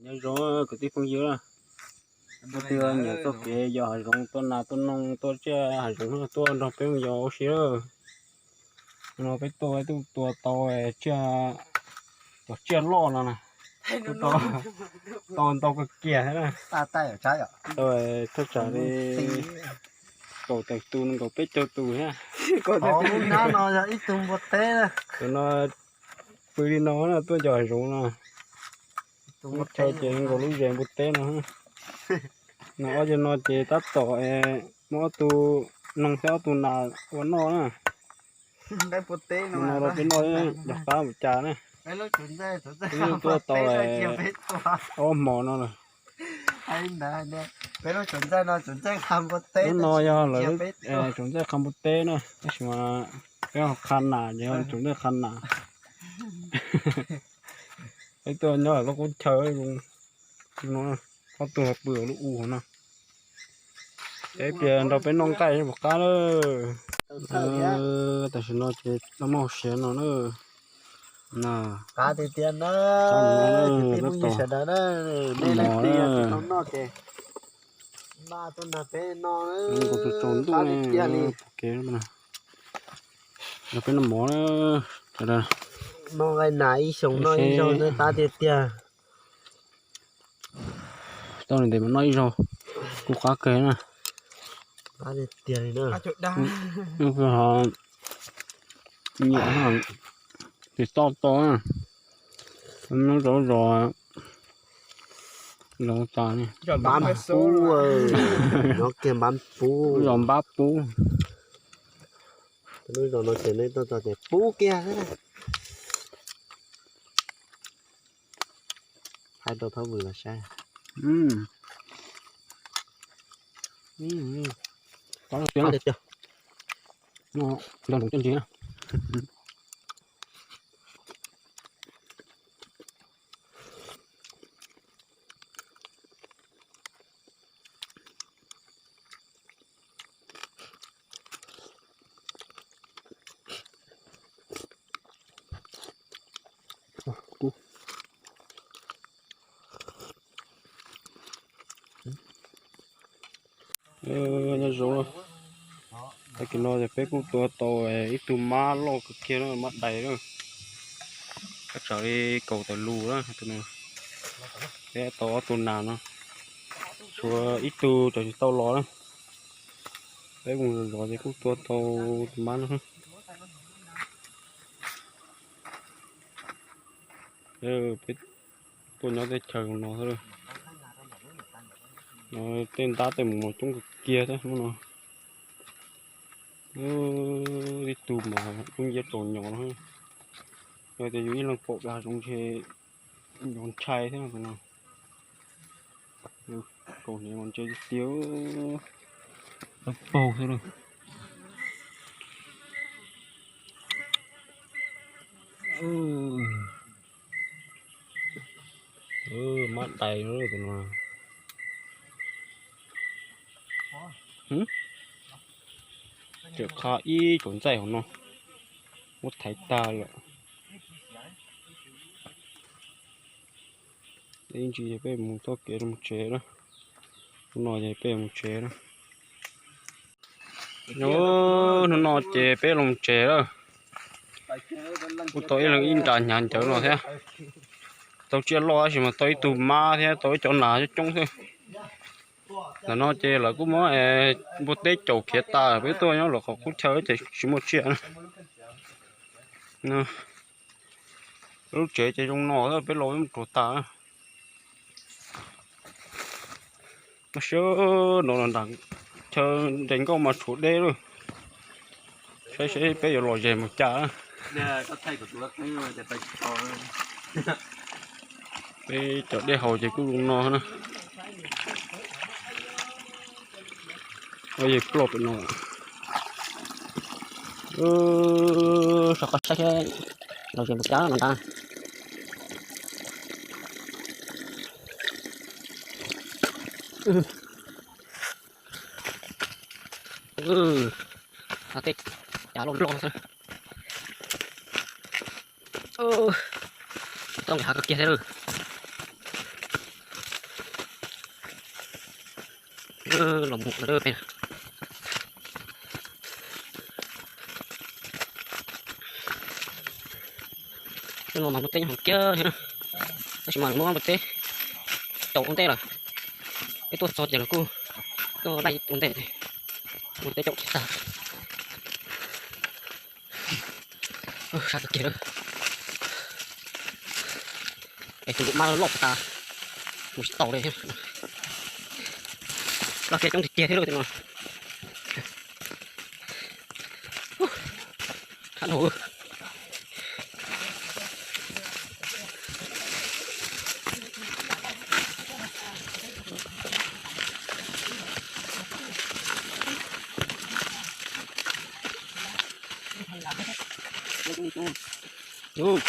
Nyob zoo kwv tij phooj ywg, leej twg nyiam txoj kev yos hav zoov, tuaj nas tuaj noog, tuaj tsiaj hav zoov no tuaj nrog peb mus yos ua si lawm. No peb tuaj, peb tuaj tua tau tsiaj, cov tsiaj loj no na, tau ntau kawg kiag thiab na. Thaj tsam li kaum tawm tus, nees nkaum peb caug tus thiab. Tus no pw li no na, tuaj yos hav zoov no. Lub chaw ces nkaus lub zes npua teb no. No ob cov no ces tab tom muab ob tug noog thiab ob tug nas ua noj na. No rau peb noj, yog qab mus cas na. Peb tuaj tau ob hmo no lawm. Lub no yog lawv tsoom ntxawj qha npua teb na, tab sis mas peb ho qha nas, ces yog tsoom ntxawj qha nas. Peb tuaj nyob lub qub chaw zoo no, ob tug pw lub u no. Ces pliag nrog peb noj nqaij puas qab lawm. Tam sim no ces tau muaj siav no na. Qab tiag tiag na, kwv tij phooj ywg sawv daws na, nej leej twg yog tsis tau noj ces npaj tuaj nrog peb noj na. Qab tiag tiag li. Nrog peb noj mov na. Noj nqaij nas ib xyoos noj ib zaug na, qab tiag tiag. Tau ntev mas noj ib zaug kuj qab kawg na. Qab tiag tiag li na. Nyiam tis toj to na. Nyob rau zos, zos tas li. Npab pub, nyob kiag npab pub. Zos npab pub. Lub zos no ces nej tuaj txog ces pub kiag xwb na. Thaij rau Thov Vwm los saib. Qab tiag tiag. Nyob zoo txuj ntsis na. Nyob zoo, tag kis no ces peb kuj tua tau ib tug mab loj kawg kiag na, mab dais na. Thaj tsam li kaum tawm lus na tus no. Peb tau ob tug nas no, tshuav ib tug tseem tsis tau los na. Peb mus zov ces kuj tua tau tus mab no. Peb tuaj nyob teb chaws no xwb. Tej ntab tej mus mos coob kawg kiag thiab hnub no. Ib tug mas lub nciab tsaus nyos no. Yog tias yus ib leeg pom hav zoov ntshe nyuag ntshai thiab no. Kaus hniav mas ntse tiag tiag, dawb paug xwb lauj. Mab dais tus no. Tseem qha ib tsoom ntxaij hauv no, muab thaiv tag lawm. Ib ntsis ces peb mus txoj kev rau mus tsev na. Hnub no ces peb mus tsev na. Hnub no ces peb los tsev lawm. Kuj tau ib leeg ib nra hnyav ncawv no thiab. Tau tsiaj loj tab sis mas tau ib tug mab thiab tau ib cov nas coob coob xwb. Ntawm no ces lawv kuj muab npua teb caum khiav tas, peb tuaj nyob lawv qhov qub chaw ces tsis muaj tsiaj na. Lub tsev ces zoo no xwb, peb los mus rau tas. Mas sawv no los nram chaw nres nkauj mas tshuav deb lawm. Saib seb peb yuav los zes mus cas. Peb cov dej haus ces kuj zoo no na. Ua yog ploj pem no. Sab qab saib seb los zes mus cas no ntag. Tej cav loj loj xwb. Txoj nqis hav kawg kiag thiab lawm. Los mus lawm peb. Tej no mas npua teb nyob hauv kiag thiab na, tab sis mas lawv muab npua teb caum ua ntej lawm. Peb tuaj txog ces lawv kuj tuaj laij ua ntej, npua teb caum tsis tag. Sab kawg kiag lawm. Es tus npum mab loj tas, mus tsis tau li. Loj kiag coob tiag tiag thiab lauj no. Khab dhau. Ub,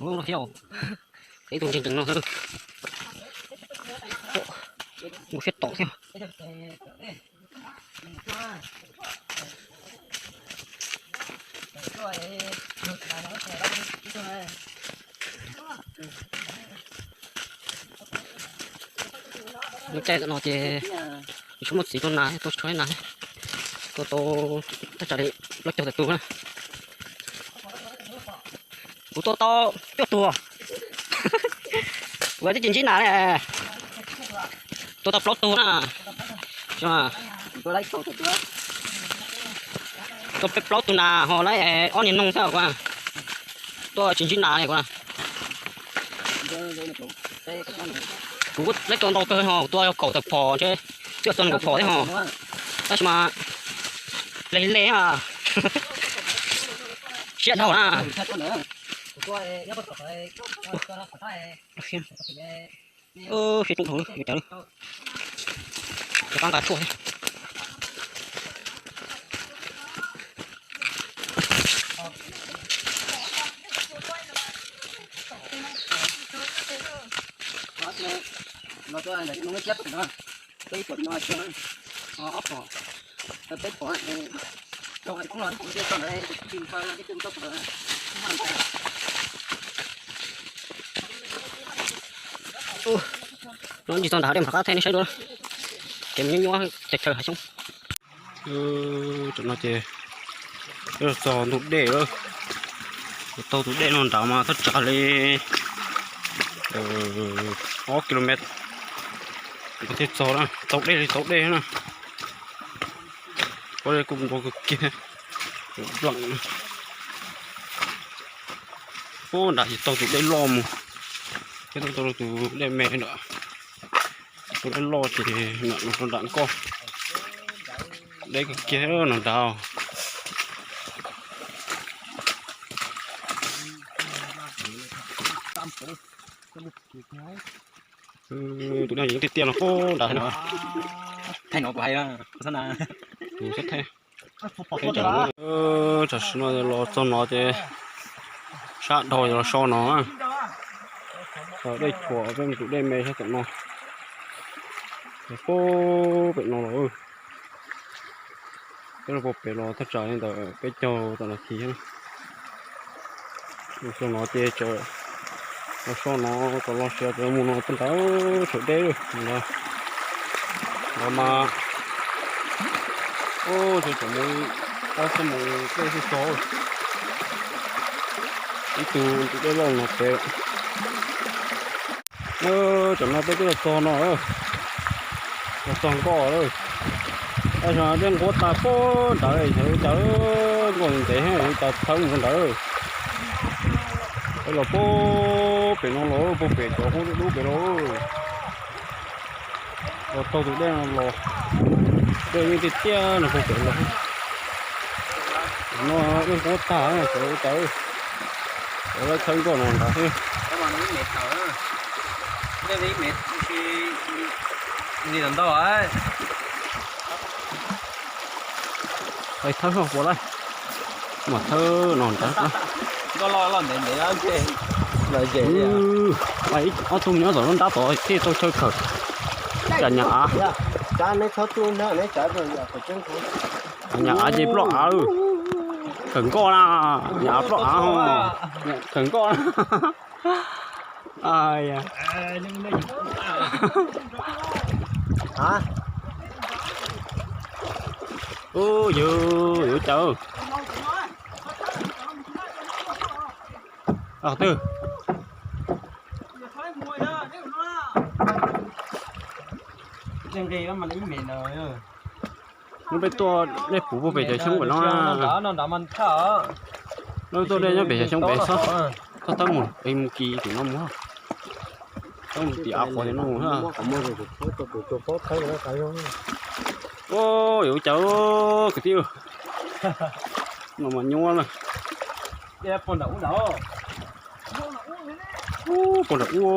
ub, no thiab. Ib tug ntseeg ntseeg no xwb. Mus siab tom thiab. Lub caij no ces tsis muaj txiv tuaj nas, tuaj tsis tshua nas, tuaj tau thaj tsam li plaub caug tawm tus na. Kuv tua tau cuaj tug, kuv twb tsis ntsib nas li. Tua tau plaub tug na. Tua peb plaub tug nas ho laib ob niag noog xwb kuv, tuaj tsis ntsib nas li kuv. Kuv laib tau ntau kawg ho tua yog kaum tawm phom ntshe, twb txog nees nkaum phom thiab ho. Tab sis mas le le, siab dhau na. Fij roob dhau, yuav cawv, cov qab nqa tshuaj thiab. No ntsis txog nrad dej mam rov qab thaij nej saib dua, ces mus nyuaj nyuaj chaw chaw hav xyoob. Tam no ces txog ntug dej lawm, taug tus dej no nrad mas thaj tsam li ob kilomev thiaj txog na, taug dej li taug dej na. Pob zeb kuj nqua kawg kiag, nploom. Puag nrad ces taug tus dej loj mus, thiab taug tus dej me ntawd. Tus dej loj ces rau nram nkoj, deb kawg kiag no nrad. Tus dej tiaj tiaj no puag nrad no. Thaij no kuv hais, kuv txhob na. Kuv txhob thaij. Tam sim no los txog no ces sab dhau los so no, dej thuam peb mus tus dej me sab tom no, puag pem no los. Peb los puag pem los thaj tsam li ntawm peb caug tawm nas this. Mus so no ces tseem los so no, kom los siav tseem mus no txog nrad sawv deb lawm ntawd. Ntawd mas, ub, tseem mus, ob xuab moos dej thiaj txog. Ib tug tus dej loj no pem. Tam no peb twb los txog no, los txog nkoj lawm. Tab sis dej nquab tag puag nrad, xyov ua cas nkoj ntev heev, ua cas tshawb mus rau nrad. Peb los puag pem no los, puag pem cov qub dub dub pem los. Los taug tus dej no los, dej yeej tiaj tiaj no puag pem los. No dej nquab tag, xyov ua cas, xyov laib tshawb nkoj no nrad xwb. Thawb puas laij, mas thawb no nrad. Ob tug nyob tom lub nrab tod thiaj tau chaw khawm. Cas nyam av, nyam av ces ploj av, khawm nkoj na, nyam av ploj av, khawm nkoj na. A, Ub, yus, yus cas. Twg? Lub peb tuaj dej puv puag pem cov xyoob pem no. Lub tuaj dej nyob pem cov xyoob pem xwb. Txhob thawb mus, mus kis tim no mus. Thawb mus tim av qhuav tim no mus. Ub, yus cas kwv tij. No mas nyuaj na. Ub, puag nram ub.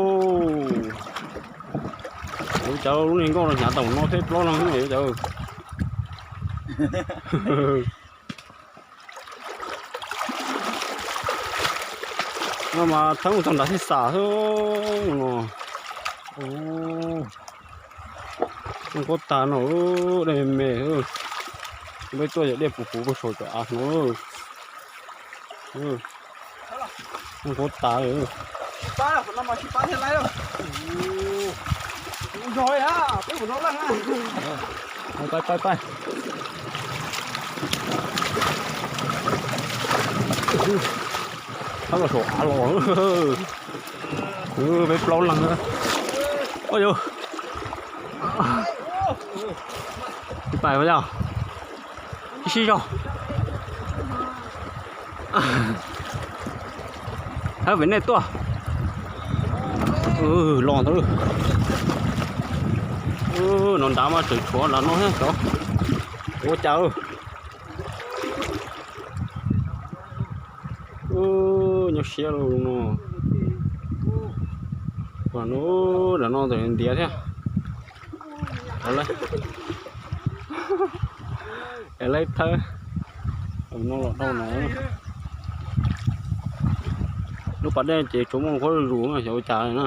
Yus cas lub niag nkauj no hnyav tau no thiab plaub leeg yus cas. No mas thawb mus txog nrad thiaj xam xwb no. Ub, zoo nkauj tag no, dej me me. Peb tuaj yog dej puv puv puag saum cov av no. Zoo nkauj tas. Pais, pais, pais. Thawb los saum av los. Peb plaub leeg. Ua yus, pais yog ib sib zog. Thawb pem nej tuaj. Los ntawd. No nrad mas tseem tshuav nram no thiab xyov. Ua cas. Nyob siab lawm no. Nram no ntawm ntiav thiab. Es laib thawb no los dhau no. Lub pas dej ces tsuas muaj qhuab zuj zus xyov ua cas na.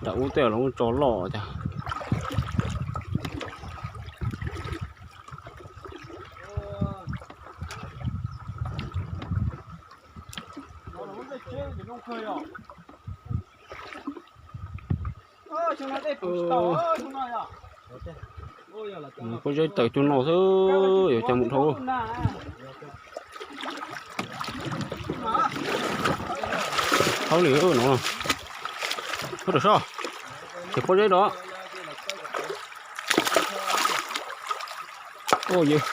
Nram ub tej los muaj tso loj cas. Pob zeb tawm cuag no xwb, yuav cas mus dhau. Hauj lwm no, ub, rau soj, ces pob zeb rau. Ua yus.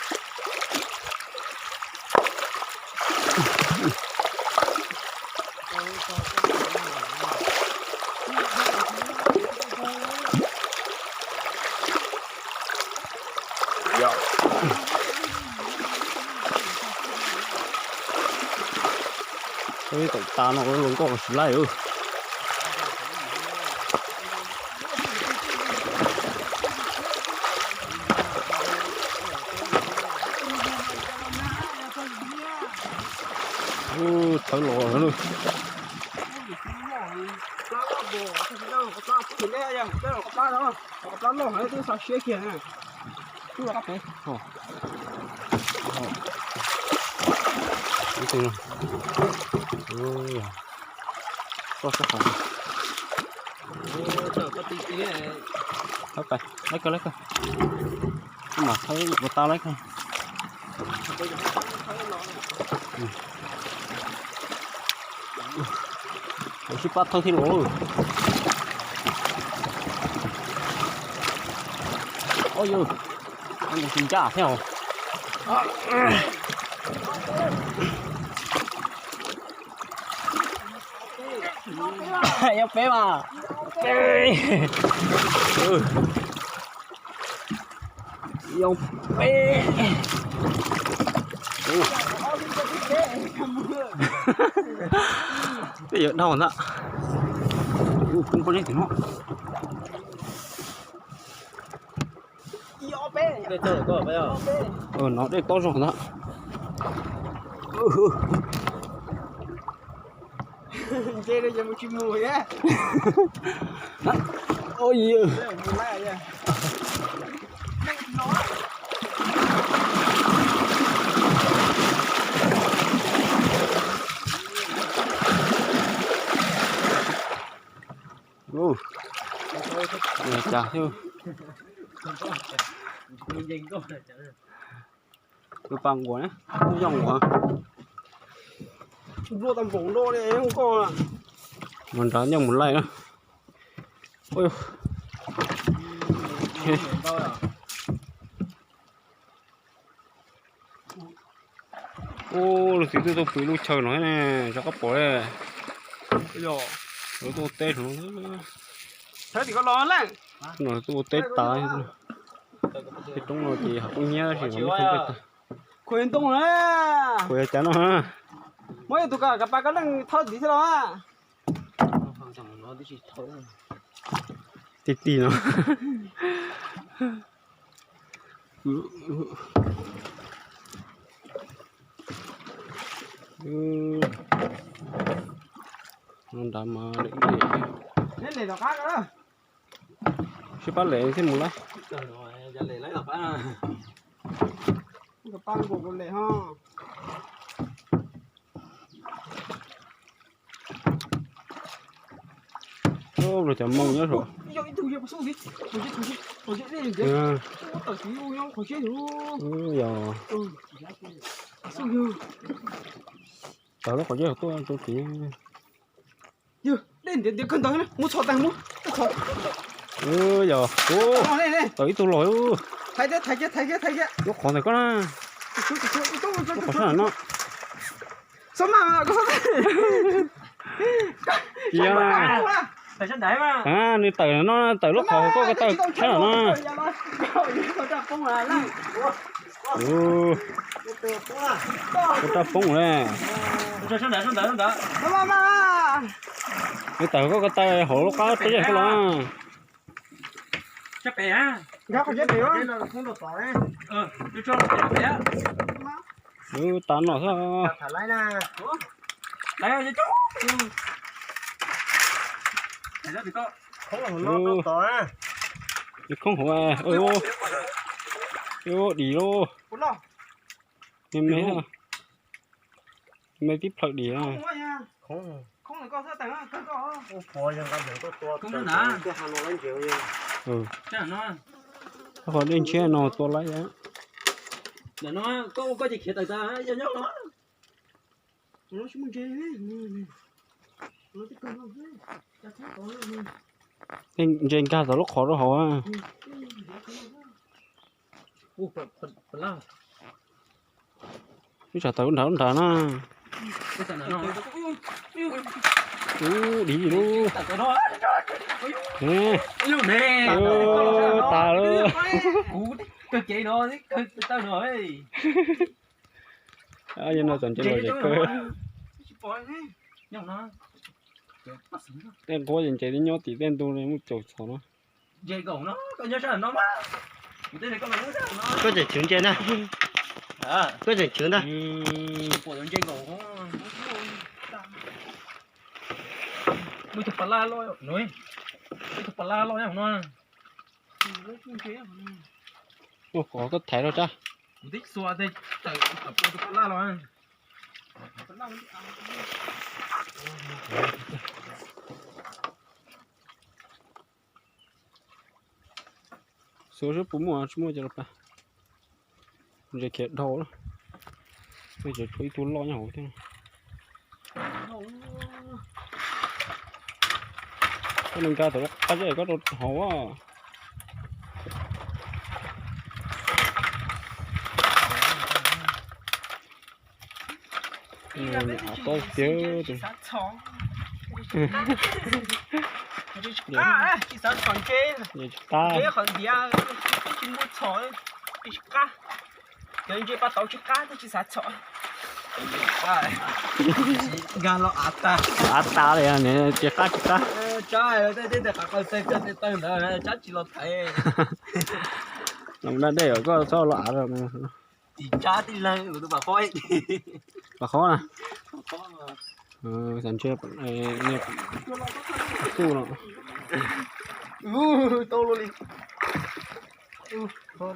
Ib tom tas no ua luag nkauj los tsis laij. Thawb los lawm. Koj sab qhov, thawb pais, laib koj, laib koj. Koj mam thawb ua tau laib koj. Ua sib pab thawb thiab los. Ua yus, tus ncaj thiab os. Yog peb mas. Yog peb. Tej yuav dhau ntag. Poob pob zeb tim no. No dej tob zog ntag. Ua cas thiab. Tus pas nquas, kuj yog nquas. Npluaj tau npaum no li koj. Mus nrad nyob mus laij na. Ub, luag txiv twb tuaj pw lub chaw no ne, rov qab pom li. Lawv tuaj ua teb no. Lawv tuaj ua teb tas. Tej roob no ces hav kub hnyiab tab sis mas muaj ntoo na. Khuas yog cas no? Muab tus ka pas koj leej thauj tiv thiab los. Ti ti no. Nrad mas sib pab lem thiaj mus laib. Luag cov Hmoob nyob saum. Yog, tawm lub qhov ceb tuaj rau tid. Yog, tawm ib tug los. Lub qhov ntawm koj na. Lub qhov sab ntawm no. Nws tawm no, tawm lub qhov koj ko taw sab ntawm no. Koj raj poob le. Nws tawm koj ko taw hauv lub qab teb koj los. Wb tas no xwb. Khoob hauv, dim lauj. Me me, me tib plhaw dim. Qhov dej ntshiab no tua laib. Ntses nkag tom lub qhov rau hauv. Wb tsam tawm lub nrad lub nrad na. Ub, dim lub. Tas lawm. Yog no txom ntses los zem kawg. Tej nquab ces ntses twb nyob tim tej ntug muaj caum txhom no. Koj tseem chwv ntses na. Koj tseem chwv ntag. Muaj tus pas laj loj, muaj tus pas laj loj no. Ua qhov koj thaiv rau tsab. Xyov seb puas muaj, tsis muaj ces los pab. Ntses khiav dhau lawm. Ntses tshuav ib tug loj nyob hauv thiab. Koj nws nkag tom qab zeb koj rau hauv. Av tau tiag. Tsis qab. Tsis qab. Cov ntses paj tauv tsis qab, tsis xav txhom. Nkag los av tag. Av tag li, tsis qab tsis qab. Tsab tej qav qawj tawg tawg ntawd tsab tsis los thaiv. Los da dej os, koj txhob los av. Tim tsab tij laug tus pas khob. Pas khob na. Xav ntshe tuj no. Tau luaj li. Koj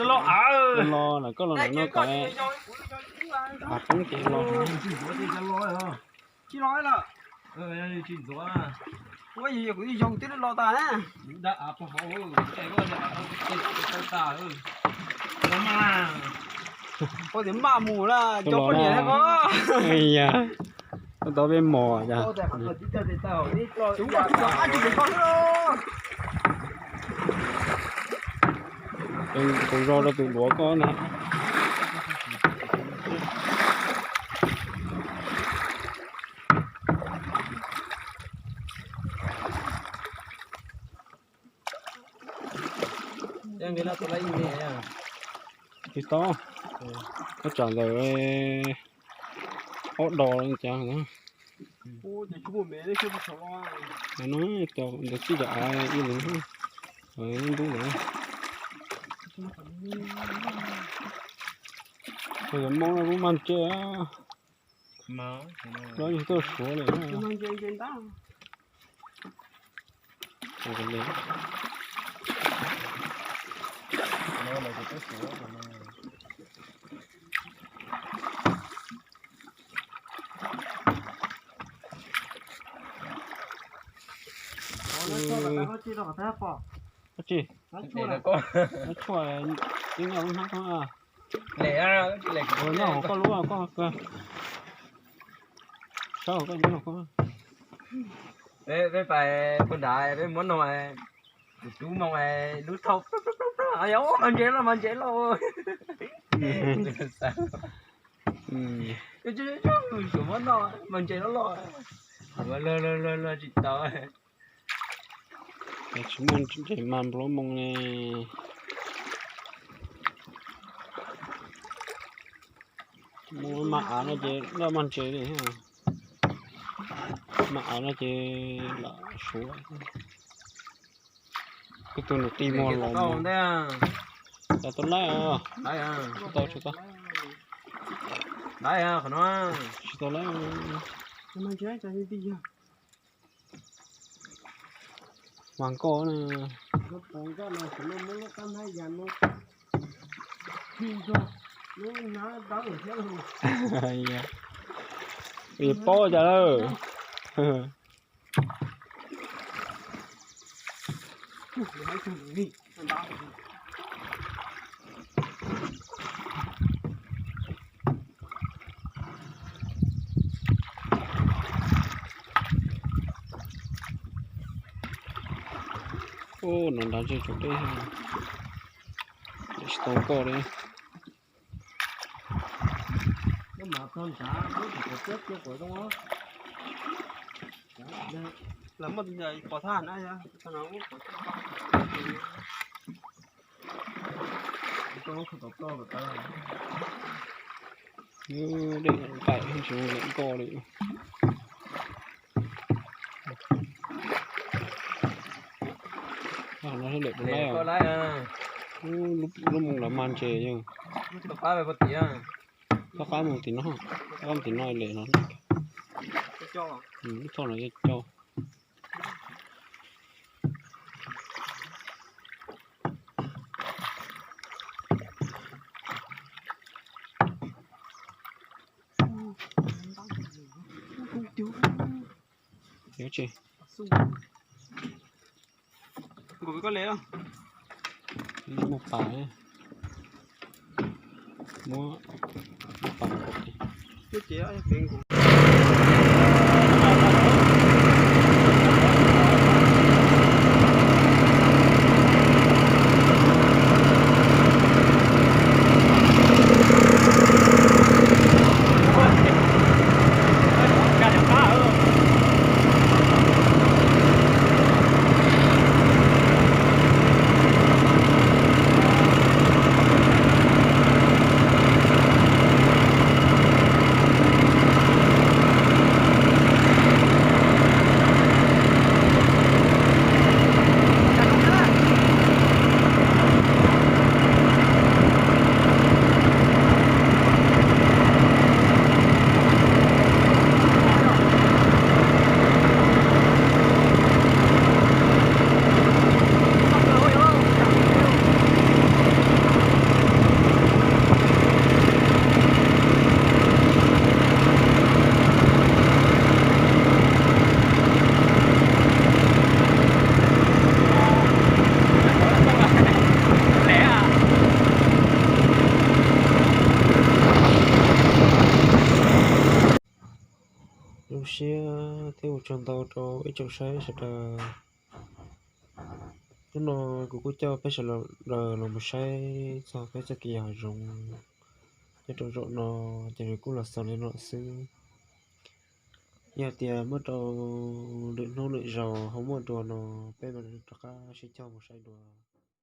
los av. Los los koj los no kom av poob ces los. Tsis los lawm. Tsis ntxuav. Ua yog kuv ib zaug twb los tas na. Ua tias maj mus lawm cov poj niam ko. Tau peb mos cas. Tus zog rau tus duav ko na. Tsis tau, koj tsam ntawm ob dos cas. No cov ntawd txij cov av ib lub ntub ntawd. Tus Hmoob no kuj mag ntse, no yog tuaj suav lawm. Tshuaj, tshuaj, nyob hauv koj lub, koj, sab koj nyob hauv koj. Peb pais puag nrad peb muab no, tus tub moo lub thauj, mas ntses los mas ntses los. Suav muab no mas ntses los los, luag luag luag tsis tau. Tsis muaj ntses mas nplob moo ne. Mus mas av no ces loj mag ntses li, mas av no ces lam suav. Kuv tus nus qi muag los mus. Tau laib os. Tau, tsis tau. Tsis tau laib. Mas nkoj na. Paub cas lawm. Ub, no nrad ntseg tsaus deb, tsis tau nkoj li. Dej nqaim tsis muaj nkoj li. No lawm, lub moo los mag ntses yog. Txhob qab mus tim no, qab mus tim no lem no. Lub thoj no yog coj. Yuav tsis. Nkaus koj le. Muaj pas, muab pas. Zoo siab thiab ua tsaug ntau rau ib tsoom saib sawv daws. Hnub no kuv kuj coj peb sawv daws los mus saib txog peb txoj kev yos hav zoov nyob rau zaum no, ces nws kuj los xaus li no xwb. Yog tias muaj rau lwm hnub lwm zaus ho muaj dua no, peb mam rov qab sib cog mus saib dua.